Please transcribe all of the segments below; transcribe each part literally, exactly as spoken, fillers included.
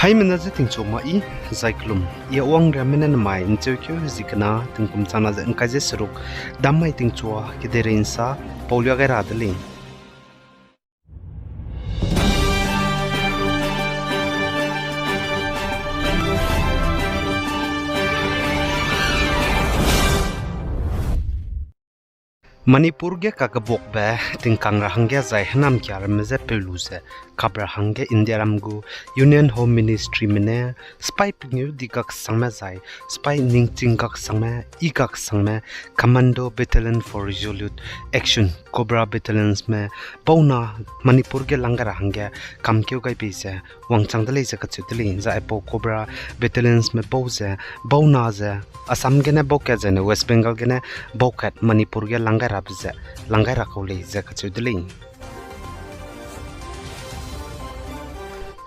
Aimena ze tingchu ma i, zai kelum, i a wang riamme ne namai ’ncheukeu zi kena tingkum changna ze ’ngkai ze seruk, dam mai tingchua kedeirei ’nsa, paulia gai ra de lei. Manipur ge kakebakbe tingkang ra hangge zai hênamkia ramme je peu lu ze kap ra hangge Indiaram gu Union Home Ministryme ne sipai pengeu di gaksangme zai sipai ningching gaksangme, i gaksangme Commando Battalion for Resolute Action, Cobra Battalionsme bauna Manipur ge lang gai ra hangge kamkeu gai bei ze wangchang de lei ze kacheu de lei. Zai aipau Cobra Battalionsme bau ze bauna ze Assam gene baukat zaine West Bengal gene baukat Manipur ge lang gai rabe ze lang gai ra kau lei ze kacheu de lei.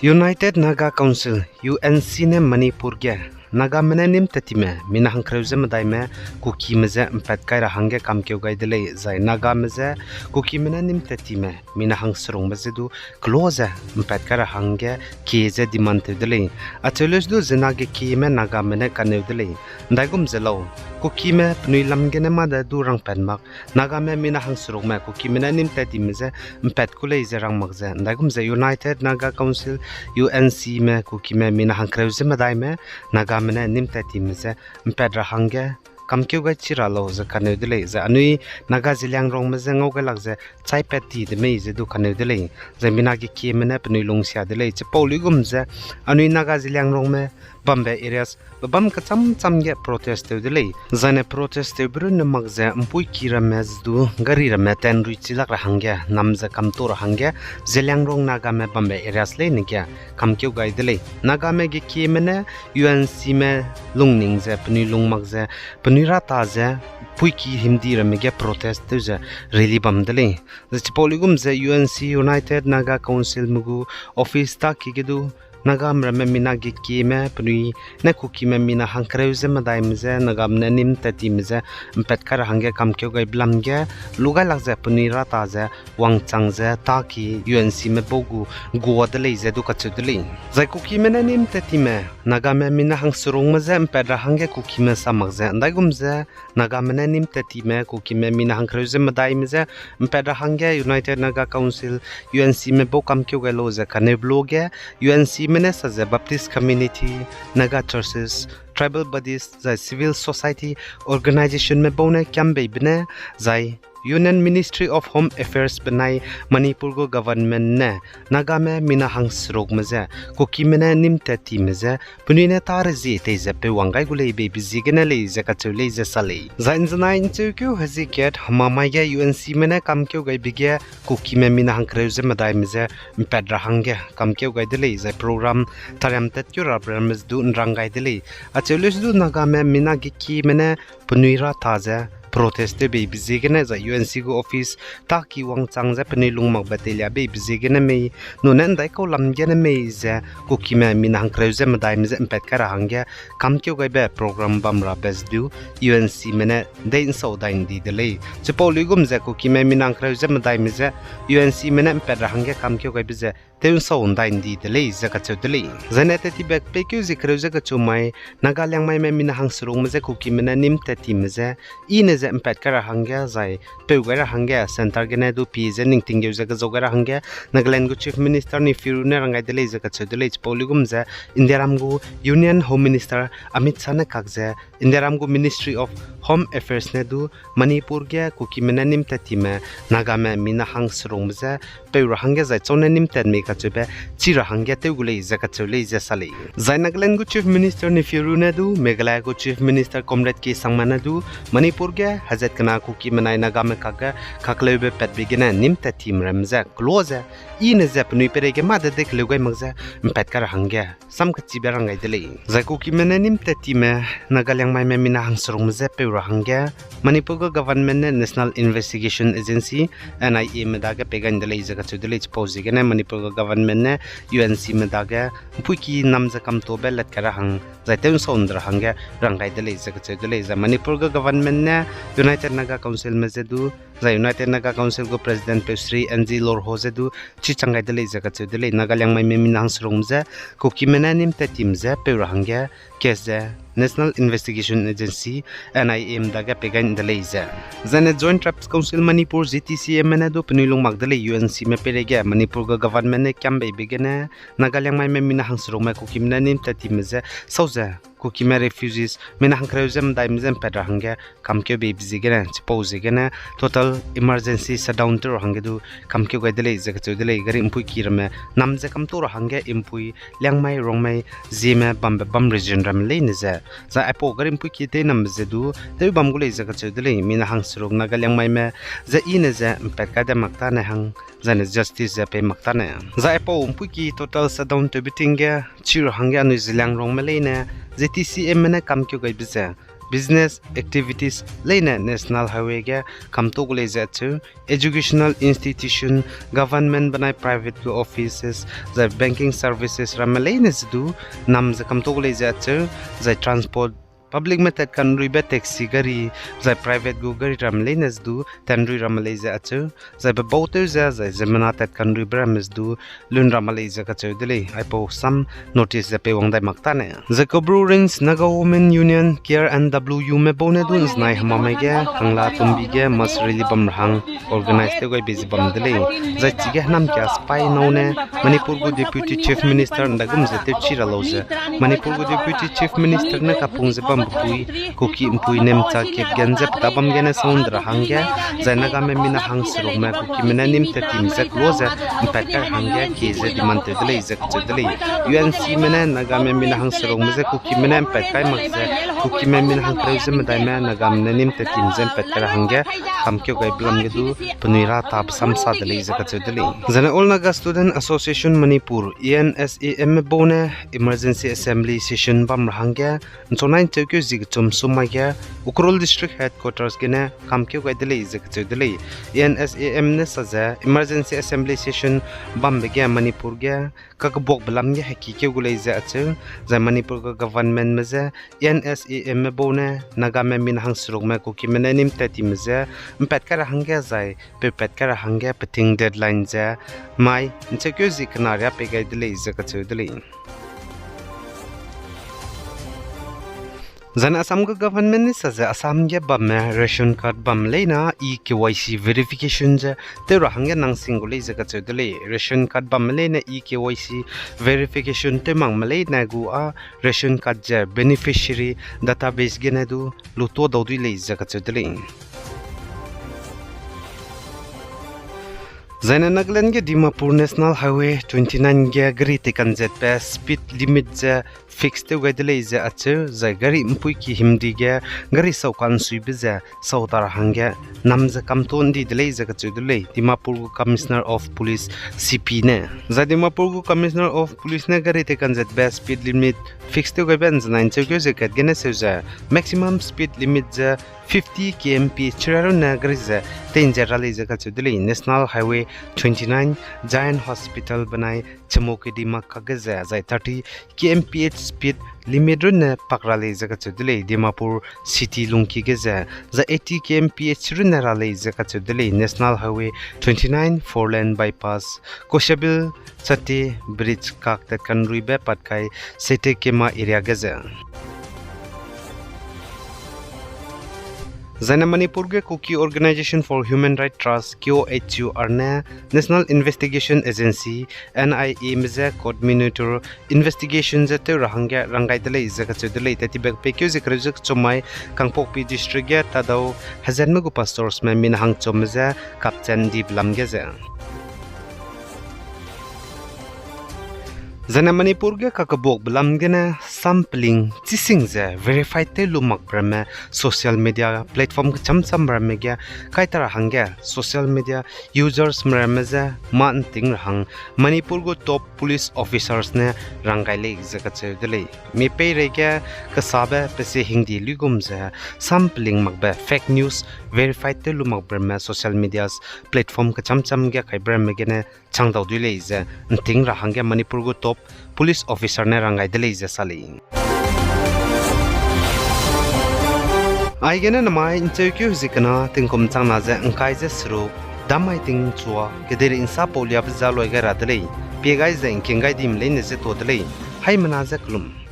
United Naga Council, U N C ne Manipur ge Nagame ne nîm tat time mina hangkereu ze medaime Kukime je ’mpat kai ra hangge kamkeu gai de lei, zai Nagame je Kukime ne nîm tat time mina hangserungbe je du kelo ze ’mpat kai ra hangge kie ze demand tew de lei. Acheu leuse du ziemmena ge kieme Nagame ne kaneu de lei. ’Ndaigum ze lau, Kukime penui lam gene mâ de du rangpat mak, Nagame mina hangserungme Kukime ne nîm tat time je ’mpat ku lei ze rang mak ze, ’ndaigum ze United Naga Council, U N Cme Kukime mina hangkereu ze medaime Nagame ne nîm tat time je ’mpat ra hangge kamkeu gai chi ra lau ze kaneu de lei. Zai anui Naga Zeliangrongme je ngau gai lak ze chaipat ti de mei ze du kaneu de lei. Zai mina ge kieme ne penui lungsia de lei. Chipau luigum ze anui Naga Zeliangrongme bambe areas bebâm kechâm châm ge protest tew de lei. Zaine protest tewbe runne mak ze ’mpuiki ramme ze du gari ramme tanrui chilak ra hangge, nam ze kamto ra hangge, Zeliangrong Nagame bambe areas leine ge kamkeu gai de lei. Nagame ge kieme ne U N Cme lungning ze penui lung mak ze, penui rata ze ’mpuiki himdi ramme ge protest tew ze rally bam de lei. Zai chipau luigum ze U N C, United Naga Councilme gu office tâki ge du Nagame ramme mina ge kieme penui ne Kukime mina hangkereu ze medaime je Nagame ne nîm tat time je ’mpat kai ra hangge kamkeu gaibe lam ge lu gai lak ze penui rata ze wangchang ze tâki U N Cme bau gu gua de lei ze du kacheu de lei. Zai Kukime ne nîm tat time Nagame mina hangserungme je ’mpat ra hangge Kukime sa mak ze, ’ndaigum ze Nagame ne nîm tat time Kukime mina hangkereu ze medaime je ’mpat ra hangge United Naga Council, U N Cme bau kamkeu gai lau ze kaneu be lu ge, U N Cme ne sa ze Baptist Community, Naga Churches, Tribal Bodies, zai Civil Society Organizationme bau ne kiam beibe ne, zai Union Ministry of Home Affairs benai Manipur gu government ne Nagame mina hangserukme je Kukime ne nîm tat time je penui ne tâ rezie tei ze peu wang gai gu lei beibe ziegene lei ze kacheu lei ze sa lei. Zai ’nzenai ’ncheukeu hezie kat hemamai ge U N Cme ne kamkeu gaibe ge Kukime mina hangkereu ze medaime je ’mpat ra hangge kamkeu gai de lei, zai program tariam tatkeu rabe ramme ze du ’nrang gai de lei. Acheu leuse du Nagame mina ge kieme ne penui rata ze protest tew beibe ziegene zai U N C gu office tâki wangchang ze penui lung makbe teilia beibe ziegene mei, nune ’ndaikau lam gene mei ze Kukime mina hangkereu ze medaime je ’mpat kai ra hangge kamkeu gaibe program bam rabe ze du U N Cme ne dei ’nsau dai ’ndi de lei. Chipau luigum ze Kukime mina hangkereu ze medaime je U N Cme ne ’mpat ra hangge kamkeu gaibe ze tew ’nsau ’ndai ’ndi de lei ze kacheu de lei. Zaine tat tibe peikeu zie kereu ze kacheu mai, Naga Liangmaime mina hangserungme je Kukime ne nîm tat time je, i ne ze ’mpat kai ra hangge zai peu gai ra hangge centre gene du pie ze ningting geu ze kezau gai ra hangge Nagaland gu Chief Minister Neiphiu Rio ne rang gai de lei ze kacheu de lei. Chipau luigum ze Indiaram gu Union Home Minister Amit Shah ne kak ze Indiaram gu Ministry of Home Affairs ne du Manipur ge Kukime ne nîm tat time Nagame mina hangserungme je peu ra hangge zai châu ne nîm tat mei kacheube chi ra hangge tew gu lei ze kacheu lei ze sa lei. Zai Nagaland gu Chief Minister Neiphiu Rio ne du Meghalaya gu Chief Minister Conrad K Sangma ne du Manipur ge hezat kena Kukime nai Nagame kakge kakleube patbe gene nîm tat time ramme je kelo ze, i ne ze penui peireige mâ de dei keleu gai mak ze ’mpat kai ra hangge sam kechibe rang gai de lei. Zai Kukime ne nîm tat time Naga Liangmaime mina hangserungme je peu ra hangge, Manipur gu government ne National Investigation Agency, N I A me dage pei gai de lei ze kacheu de lei. Chipau ziegene Manipur gu government ne U N C me dage mpuiki nam ze kamtobe lat kai ra hang, zai tew nsau nde ra hangge rang gai de lei ze kacheu de lei. Zai Manipur gu government ne United Naga Council me ze du, zai United Naga Council gu president peu Shri N G Lorho ze du chichang gai de lei ze kacheu de lei. Naga Liangmaime mina hangserungme je Kukime ne nîm tat time ze peu ra hangge case ze National Investigation Agency, N I A me dage pei gai de lei ze. Zaine Joint Tribes Council Manipur, J T C M me ne du penui lung mak de lei U N C me peireige Manipur gu government ne kiam beibe gene Naga Liangmaime mina hangserungme Kukime ne nîm tat time ze sau ze Kukime refugees mina hangkereu ze medaime je mpat ra hangge kamkeu beibe ziegene, chipau ziegene total emergency shutdown tew ra hangge du kamkeu gai de lei ze kacheu de lei. Gari mpuiki ramme nam ze kamto ra hangge mpui Liangmai, Rongmei, Zeme bambe bam region ramme leine ze, zai aipau gari mpuiki teinambe ze du tew bam gu lei ze kacheu de lei. Mina hangseruk Naga Liangmaime ze i ne ze mpat kai de mak tane hang, zaine justice ze pei mak tane. Zai aipau mpuiki total shutdown tewbe ting ge chi ra hangge anui Zeliangrongme leine J T C M me ne kamkeu gaibe ze business activities leine National Highway ge kamto gu lei ze acheu, educational institution, government benai private gu offices, zai banking services ramme leine ze du nam ze kamto gu lei ze acheu, zai transport, public me tat kanruibe taxi gari, zai private gu gari ramme leine ze du tanrui ramme lei ze acheu, zai bebau tew ze, zai ziemmena tat kanruibe ramme ze du lun ramme lei ze kacheu de lei. Aipau sam notice ze peiwang dai mak tane. Zai Kabru Range Naga Women Union, K R N W me bau ne du nzenai hemamai ge, Kangla Tumbi ge mass rally bam ra hang organize tew gaibe ze bam de lei. Zai chige hênam kia sipai nâu ne Manipur gu Deputy Chief Minister ndagum ze tewchi ra lau ze, Manipur gu Deputy Chief Minister ne kapung ze bambe pui, Kuki mpui Nemcha Kipgen ze peta bam gene sound ra hangge, zai Nagame mina hangserukme Kukime ne nîm tat time ze kelo ze mpat kai ra hangge kie ze demand tew de lei ze kacheu de lei. U N C me ne Nagame mina hangserukme je Kukime ne mpat kai mak ze, Kukime mina hangkereu ze medaime Nagame ne nîm tat time ze mpat kai ra hangge kamkeu gaibe lam ge du penui ra tabe sam sa de lei ze kacheu de lei. Zaine All Naga Student Association Manipur, A N S A M me bau ne emergency assembly session bam ra hangge, nchonai ncheukeu zi kechum sum mai ge, Ukhrul District Headquarters gene kamkeu gai de lei ze kacheu de lei. A N S A M ne sa ze emergency assembly session bambe ge Manipur ge kakebuakbe lam ge hekikeu gu lei ze acheu, zai Manipur gu government me je A N S A M me bau ne Nagame mina hangserukme Kukime ne nîm tat time ze mpat kai ra hangge zai peupat kai ra hangge peting deadline ze mai ncheukeu zi kena riâ pei gai de lei ze kacheu de lei. Zaine Assam gu government ne sa ze Assam ge bamme ration card bamme leine e-K Y C verification ze tew ra hangge nang sing gu lei ze kacheu de lei. Ration card bamme leine e-K Y C verification tew makme leine gu â ration card ze beneficiary database gene du lutua dau dui lei ze kacheu de lei. Zaine Nagaland ge Dimapur National Highway twenty nine ge gari teikanzetbe speed limit ze fix tew gai de lei ze acheu, zai gari mpuiki himdi ge gari sauka nsuibe ze sau ta ra hangge nam ze kamtuâ ndi de lei ze kacheu de lei Dimapur gu Commissioner of Police, C P ne. Zai Dimapur gu Commissioner of Police ne gari teikanzetbe speed limit fix tew gaibe nzenai ncheukeu ze kat gene seu ze maximum speed limit ze fifty K M P H chira runne gari ze teinze ra lei ze kacheu de lei. National Highway twenty nine, Jain Hospital benai Chemokedi mak kakge ze zai thirty K M P H speed limit runne pak ra lei ze kacheu de lei. Dimapur city lungki ge ze zai eighty K M P H runne ra lei ze kacheu de lei. National Highway twenty nine four lane bypass, Koshabil Chatti bridge kak tat kanruibe pat kai Sete Kema area ge ze. Zaine Manipur ge Kuki Organisation for Human Rights Trust, K O H U R ne National Investigation Agency, N I A me je coordinator investigation ze tew ra hangge rang gai de lei ze kacheu de lei. Tat tibe peikeu ze kereu ze kechum mai Kangpokpi District ge Tadao Hezenme gu pastorsme mina hangchumme je kapchan dibe lam ge ze. Zaine Manipur ge kakebuakbe lam gene sampling chising ze verified tew lu makbe ramme social media platform kecham cham ramme ge kaita ra hangge social media users me ramme je mâ ’nting ra hang Manipur gu top police officers ne rang gai lei ze kacheu de lei. Mi peireige kesabe pe sie hingdi luigum ze sampling makbe fake news verified tew lu makbe ramme social medias platform kecham cham ge kaibe ramme gene chang dau dui lei ze ’nting ra hangge Manipur gu top police officer ne rang gai de lei ze sa lei. Aigene namai ’ncheukeu zi kena tingkum changna ze ’ngkai ze seruk, damai tingchua, kedei ’nsa pau liabe ze loi gai ra de lei, pie gai ze ’ngking gai dime leine ze tuâ de lei, haimena ze kelum.